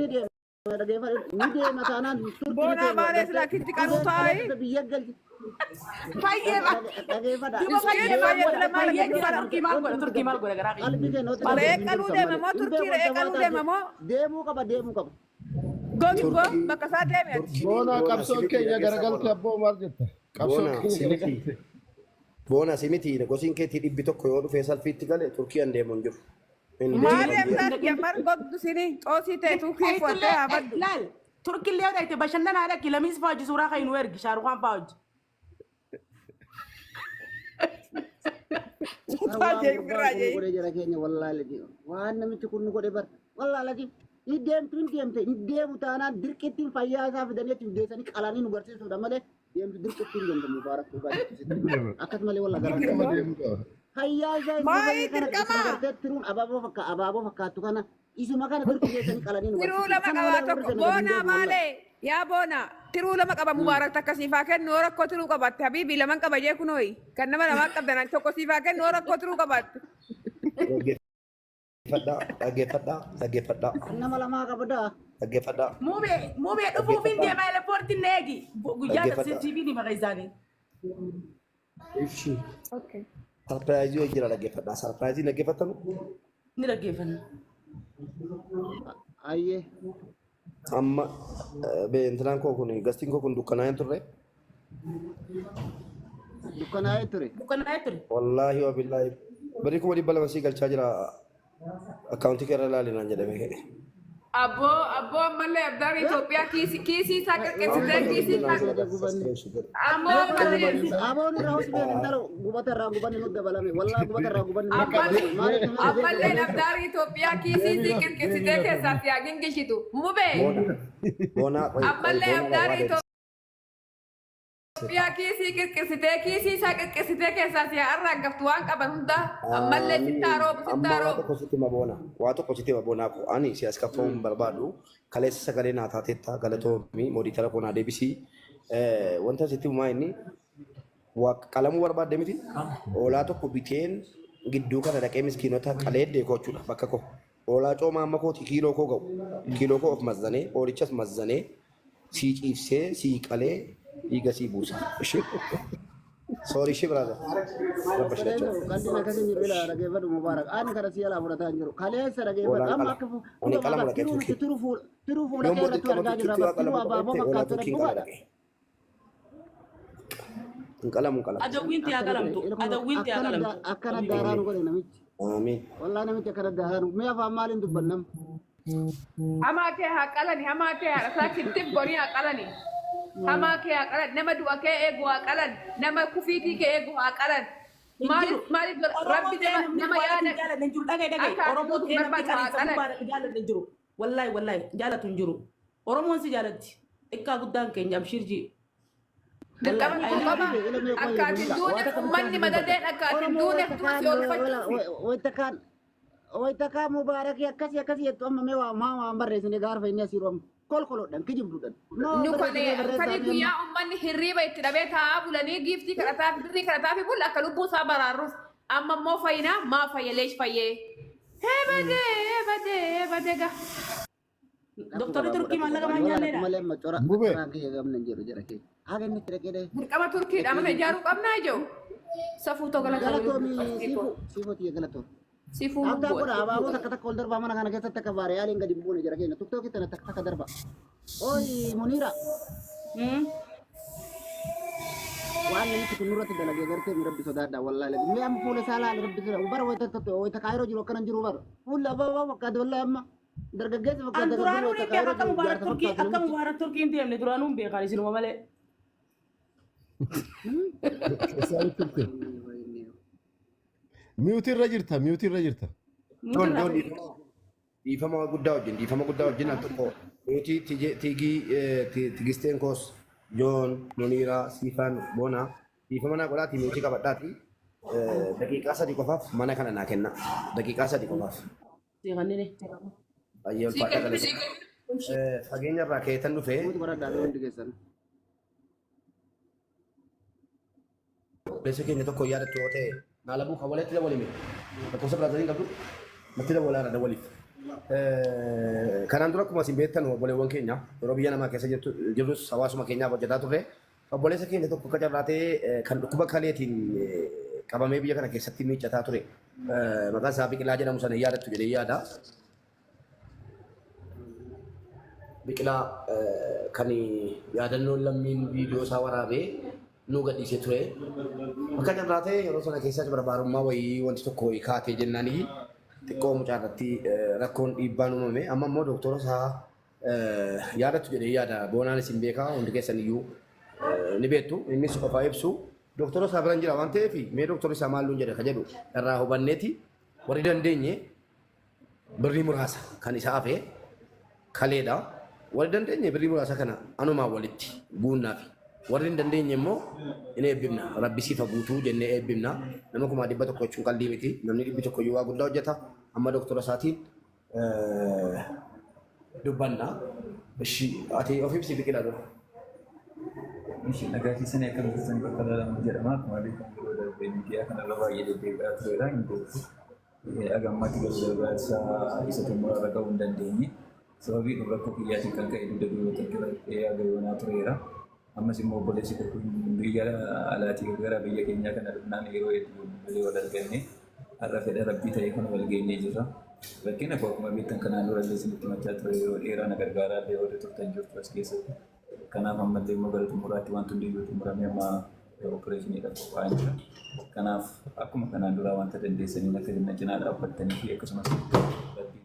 Ni deema dhageeffadhu. Ni deema taanaan turki ni Boonaa deema baalee silaa gartee kitti qaruu dhibee taa'i. kaleessa biyya galchi. Fayyee ba. Dhageeffadha. Duuba fayyee Iskeen maal fayyee godha? sila maal Fayyee akka jira fara. Turkii maal godha? Turkii maal godha garaa kiyya? Qalbii keenya watti Re'ee dhageeffadhu qaluu hin deema jirtan moo malee. Hin turkii beeku re'ee wanta qaluu waataa deema moo deemuu qaba deemuu qaba. gogi goo Turkii bakka isaa deeme ati. Turkii Boonaa boona qabsoon simiti keenya dhageessaa garagalte boona. abboo maal jetta? Qabsoon Boona keenya simiti garagalte. boona simiti gosiin keetii 100 yoo dhufee salfiitti gale Turkii an deemu hin jiru. Hin Maa deemu deemtaa biyya. ati jammar gogdu sini xoosii ta'e turkii fuwattee Dhayitullee haa baddu. laal Turkillee yoo dhayite bashannanaa dhaqi lamiis fa'aa hojii suuraa kan nu ergi Shaarukaan fa'aa hojii. Bara Suutaa waan jee gurbaan ofirraa kun nu jee. godhe jara keenya wallaahi lati. Waan namichi kun nu godhe bar wallaahi lati. Ni deemtu hin deemte hin deemu taanaan dirqittiin fayyaa isaa fidanii achi geessanii qalanii nu garsiisuudha malee deemtu dirqittiin deemtu mubaarak dhugaa jettu sitti hima. Akkas malee wallaahi garaa Dirqama keenya. deemuu qaba. Fayyaa isaa isuma Maayii fayya kana dirqama. isuma gartee tiruun abaaboo fakka abaaboo fakkaattu kana isuma kana dirqi geessanii qalanii nu Tiruu garsiisuudha. lama Kana qabaa malee warri tokko sana gadi hin boonaa deemu wallaahi. maalee yaa boonaa tiruu lama qaba mubaarak takka siif haa kennu yoo rakkoo tiruu qabaatte habiibii laman qaba jee kunooyi kan nama lamaa qabdan an tokko siif haa kennu yoo rakkoo tiruu qabaatte. Dhaggeeffadhaa dhaggeeffadhaa dhaggeeffadhaa Kan nama lamaa qabdaa. dhaggeeffadhaa Mubee mubee dhufuuf hin dhaggeeffadhaa deema elepoortiin na eegi. Guyyaa dhaggeeffadhaa. TV ni maqaa isaanii. Ishi. Sarpiraayizii wayii jira dhaggeeffadhaa. Sarpiraayizii dhaggeeffattanu Ni dhaggeeffanna. Ayyee. amma intinaan koo kun gastiin koo kun dukkanaa'ee hin turre. Dukkanaa'ee ture. Dukkanaa'ee ture. Wallaahi wa billaahi. Birrii 200,000 sii galchaa jira. Akkaawuntii kee irra ilaali naan jedhame ka'e. Abboo abboo ammallee abdaan Itoophiyaa kiisii kiisii isaa qirqisitee Amma kiisii naan isaa jedhame subscribe godhe. abboo ammallee Aboon irraa hojii beekan taro gubata irraa gubanni nu dabalame. Wallaa gubata irraa gubanni nu dabalame. ammallee Maaliif nama ammallee abdaan Itoophiyaa kiisii isii qirqisitee keessaa si haa gingishitu mubee Boona. Boona qoy qoy ammallee boona abdaan waa deebisa. Itoophiyaa kiisii qirqisitee kiisii isaa qirqisitee keessaa si haa arraagaftu waan qaban hundaa ammallee sittaa Amiin. roobu Amma sittaa waa roobu. tokko sitti hima boona. Waa tokko sitti hima boonaa koo. Ani si as kaffa'uu hin barbaadu. Kaleessa sagalee naa taateetta galatoomi moodiitara koo naa deebisii. Wanta sitti himaa inni waa qalamuu barbaadde miti. Hoolaa tokko biteen gidduu kana dhaqee miskiinota qalee deekoo jechuudha bakka koo. Hoolaa coomaa amma kooti kiiloo koo ga'u. Kiiloo koo of mazzanee hoolichas mazzanee sii ciibsee sii qalee dhiiga sii buusa. Ishee sorry ishee brother. Rabba Kaleessa shilachoo. qalliin akkasii hin jiru ilaa dhageeffadhu Mubaarak. Ani kana si jalaa fudhataa hin jiru. Kaleessa dhageeffadhu. Hoolaan Amma qala. akka Ani dhuga qalamu baqa dhaqee tiruu turkii. tiruu fuula tiruu fuula Yoon kee booda irratti dirqama argaa jirra turkiitti bar waa tiruu qalamu abaaboo qabatte hoolaa fakkaattu turkiin qala dhugaadha. dhaqee. Hin qalamu hin qalamu. Adawwiin tiyaa qalamtu. Adawwiin tiyaa Akkana qalamtu. akkana daaraa nu godhe namichi. Aamiin. Wallaahi namichi akkana daaraa nu. Mee afaan maaliin dubbannam? Hamaa kee haa qalani, hamaa kee haadha isaa kittif godhii haa qalani. Hamaa kee haa qalan, nama du'a kee eegu haa qalan, nama kufiitii kee eegu haa qalan. Hin jiru. Maaliif maaliif godha? Oromoo Rabbi ta'ee nama namni nama Mubaarak hin yaada jaalanne hin jiru. Dhaga'i dhaga'i. akka ati Oromoo duutu ta'ee namni barbaadu haa qaliinsa qalan. Mubaarak hin jaalanne hin jiru. Wallaahi wallaahi jaalatu hin jiru. Oromoon si jaalatti. Xiqqaa guddaan keenya abshiir jii. Dirqama Wallaahi kun I love qaba. you. Akka ati hin duuneef ummanni madadeen akka ati hin duuneef du'a si oolfachuufi. Wayita kaan wayita kaan mubaarakii akkasii akkasii jettu amma mee waa maa waan barreessine gaarfa inni asii room kolkolodhan kijibduudhan. Noo Nu barreessinee kale barreessaa kani fi amma. guyyaa ummanni hirriiba itti dhabee taa'aa bulanii giiftii kadhataa fi birrii kadhataa fi bulla akka lubbuu isaa baraarruuf amma immoo fayyinaa maa fayya leesh fayyee. Hee badee hee badee hee badee ga. Dhaquu Doktorri qaba Turkii dhaquu maallaqa qaba. maan Wala nyaanneedha. malee amma cora Mube. coraan kiyya gamna hin jiru jara keenya. Haga inni itti dhaqee dhaqee. Dirqama Turkiidha mana ijaaruu qabnaa ijoo. Safuu too galata Galatoomi siifuu siifuu tiyya galatoomi. Sifuu Taaptaa lubbuu godha abaaboo takka takka ol darbaa mana kana keessatti akka baariyaaliin gadi hin buune jara keenya. Tiktookii tana takka takka darba. Ooyi Muniira waan namichi kun nurratti dalagee gartee mi rabbi sodaadha wallaahi lazi. Mee amma fuula isaa laali rabbi sodaadha. Bara wayita wayita kaayiroo jiru akkana hin jiru bara. Fuulli abaaboo fakkaate wallaahi amma. Dargaggeessa An fakkaata kan dur duraanuu wayita ni beeka kaayiroo akka jiru Mubaarak jaarsa Turkii fakkaate akka namichi. Mubaarak Turkii hin deemne duraanuu hin beekan isinuma malee. Isaanitti turte. Mute irra jirta, mute irra jirta. Joon Joon dhiifama dhiifama guddaa wajjin dhiifama guddaa wajjin al tokko nuti tigii tigisteen koos Joon Muniiraa Siifaan Boonaa dhiifama naa godhaati mute qabadhaati daqiiqaa 3 qofaaf mana kana naa kenna daqiiqaa 3 qofaaf. Sii kannine. Baay'ee ulfaadha galata. Fageenya irraa keetan dhufe Mute godhadhaa mee hundi keessan. Obboleessa keenya tokko yaadattu yoo ta'e maalabuu kan walitti dawwalime lakkoofsa biraazarii hin qabdu natti dawwalaara dawwaliif. Kanaan dura akkuma isin beektan obboleewwan keenya yeroo biyya namaa keessa jirtu jirrus hawaasuma keenyaaf hojjetaa turre. Obboleessa keenya tokko akka carraa ta'ee kan dhukkuba kaleetiin qabamee biyya kana keessatti miiccataa ture. Maqaan isaa Biqilaa jedhamu sana hin yaadattu jedhee yaada. Biqilaa kan yaadannoon lammiin viidiyoo isaa waraabee nuu gadhiisee ture. Akka carraa ta'e yeroo sana keessa barbaarummaa wayii wanti tokko wayii kaatee jennaanii xiqqoo mucaa irratti rakkoon dhiibbaan uumame. Amma immoo dooktora isaa yaadattu jedhee yaada. Boonaan isin beekaa hundi keessan iyyuu ni beektu. Innis qofaa ibsu. Dooktora isaa biran jira waan ta'eef mee dooktorri isaa maal nuun jedhe ka jedhu irraa hubanneeti warri dandeenye birrii muraasa kan isa hafe kaleedha. Warri dandeenye birrii muraasa kana anumaan walitti guunnaafi. Warri hin dandeenye immoo hin eebbifna. Rabbi siif haa guutuu jennee eebbifna. Nama 100,000 jechuun qaldii miti. Namni 100 iyyuu waa guddaa hojjeta. Amma doktora isaatiin dubbanna. Ishi ati of ibsi Biqilaa dura. Ishi nagaa keessanii akkam jirtan bakka lalamu jedhama. Akkuma beekamu yeroo darbe miidiyaa kanarra baay'ee deddeebi'aa tureera hin beeku. Haga ammaatti garuu gargaarsa isa xumuraa irra gahuu hin dandeenye. Sababii dhuma rakkoo kiyyaatiin kan ka'e dugda duubatti harkifadhee haga yoonaa tureera. Ammas immoo obboleessi koo kun biyya alaatii gara biyya keenyaa kana dhufnaan yeroo hedduu malee wal arganne har'a fedha rabbii ta'ee kun wal geenyee jirra. Rakkina koo akkuma beektan kanaan dura illee isinitti himachaa ture yeroo dheeraa na gargaaraa illee warri turtan jirtu as keessatti. Kanaaf ammallee immoo gara xumuraatti wanti hundiyyuu xumuramee amma opereeshiniidhaaf qophaa'aa jira. Kanaaf akkuma kanaan duraa wanta dandeessaniin akka na cinaa dhaabbattanii fi akkasumas rabbiin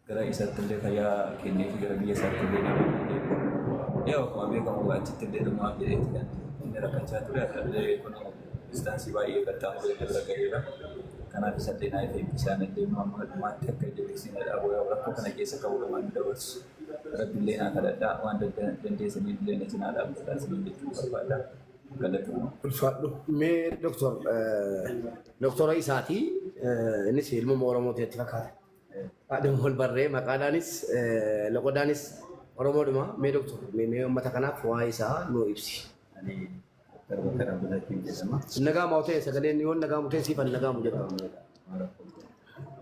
gara isaatti illee fayyaa kennee fi gara biyya isaatti illee nama deebi'u. Yaa akkuma beekamu achitti illee dhumaaf jedheeti kan inni rakkachaa ture har'a illee kun distaansii baay'ee qaxxaamuree bira ga'eera. Kanaaf isa illee naa ifee bishaan illee immoo amma dhumaatti akka ija na dhaabu rakkoo kana keessa ka'uudha waan nu dabarsu. Rabbillee naa kadhadhaa waan dandeessaniin illee na cinaa dhaabbadhaa isiniin jechuu barbaada. Galatoomaa. Ulfaadhu. Mee doktor doktora isaati innis ilmuma Oromooti natti fakkaata. Haadhuma wal barree maqaadhaanis loqodaanis Oromoodhuma. Mee doktor mee uummata kanaaf waa'ee isaa nuu ibsi. Ani Dr. Bakar Abdulhakiim jedhama. Nagaamaa ta'e sagaleen yoo nagaamu ta'e siif an nagaamu jedha.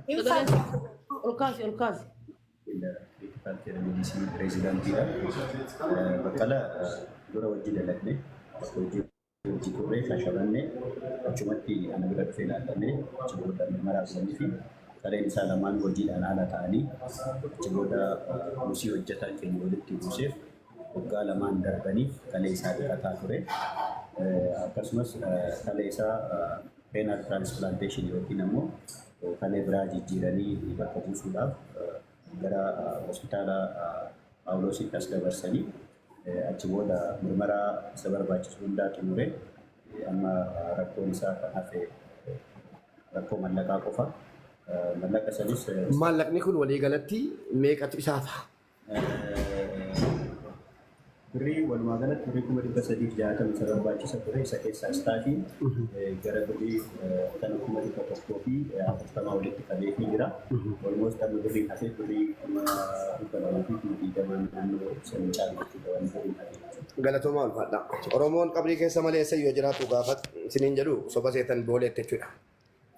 Ol kaasi ol kaasi. Critical Care Medicine Resident-iidha. Baqqala dura wajji dalagne bakka hojii hojii turre Shaashamannee achumatti ana bira dhufee ilaallamee achi booda mirmaraa godhanii fi kaleen isaa lamaan hojiidhaan ala ta'anii achi booda buusii hojjetaan keenya walitti buuseef waggaa lamaan darbaniif kalee isaa dhiqataa ture. Akkasumas kalee isaa renal transplantation yookiin ammoo kalee biraa jijjiiranii bakka buusuudhaaf gara hospitaala Phaawuloositti as dabarsanii achi booda mirmaraa isa barbaachisu hundaa xumuree amma rakkoon isaa kan hafe rakkoo mallaqaa qofa. Mallaqa sanis Maallaqni kun waliigalatti meeqatu isaa ta'a? Birrii walumaa galatti birrii 360,000 isa barbaachisa ture isa keessaa istaafiin gara birrii kan 140,000 walitti qabeefii jira. Almost amma birriin hafee birrii 220,000 naannoo sanii caalu jechuudha waan birriin hafee jechuudha. Galatoomaa ulfaadha. Oromoon qabrii keessa malee eessa yoo jiraatu gaafa isiniin jedhu soba seetan booleetti jechuudha.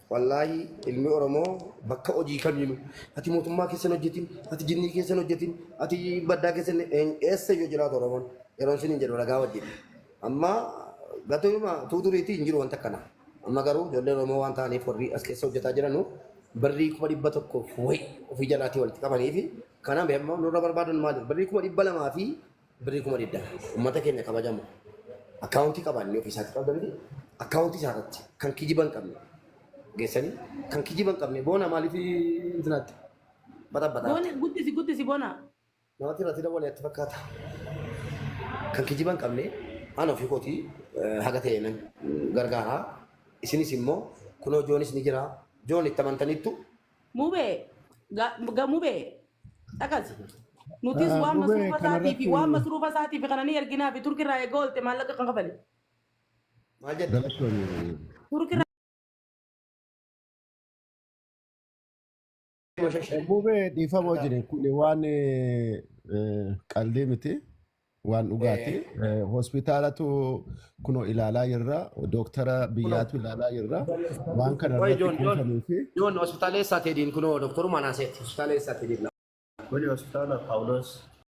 Wallaahi ilmi Oromoo bakka hojii kamiinuu ati mootummaa keessa hin hojjetin, ati jinnii keessa hin hojjetin, ati baddaa keessa hin eessa yoo jiraatu Oromoon yeroon isiniin jedhu ragaa wajjin. Amma gatuma tuuturiitii hin jiru wanta akkana. Amma garuu ijoolleen Oromoo waan ta'aniif warri as keessa hojjetaa jiranu birrii 100,000 wayi ofii jalaatii walitti qabanii fi kanaaf amma nurra barbaadan maali? Birrii 200,000 fi birrii 20,000 uummata keenya kabajamu akkaawuntii qabaanne ofii isaatti qabda miti akkaawuntii isaa irratti kan kijiba hin qabne geessanii kan kijiba hin qabne boona maaliif intinaatti baxabbataa Boona guddisi guddisi boona. namatti irratti dabalee atti fakkaata kan kijiba hin qabne an ofii kootii haga ta'e nan gargaara isinis immoo kunoo joonis ni jira joon itti amantaniittu Mubee ga mubee dhaqasi. Nutis waan Mubee masruufa isaatii fi kanarratti waan masruufa isaatii fi kana ni erginaa fi turkirraa eega oolte maallaqa kan kafale. Maal jette? Galatoomi. Turkirraa Mubee dhiifama wajjin kun waan eh, qaldii miti. Waan dhugaati. Hospitaalatu kunoo ilaalaa jirra. Dooktara biyyaatu ilaalaa jirra. Waan kana Qoy irratti Joon Joon kuufamuu fi Joon hospitaala eessaa teediin kunoo doktoruma naaseeti hospitaala eessaa teediin. Kuni hospitaala Phaawulos.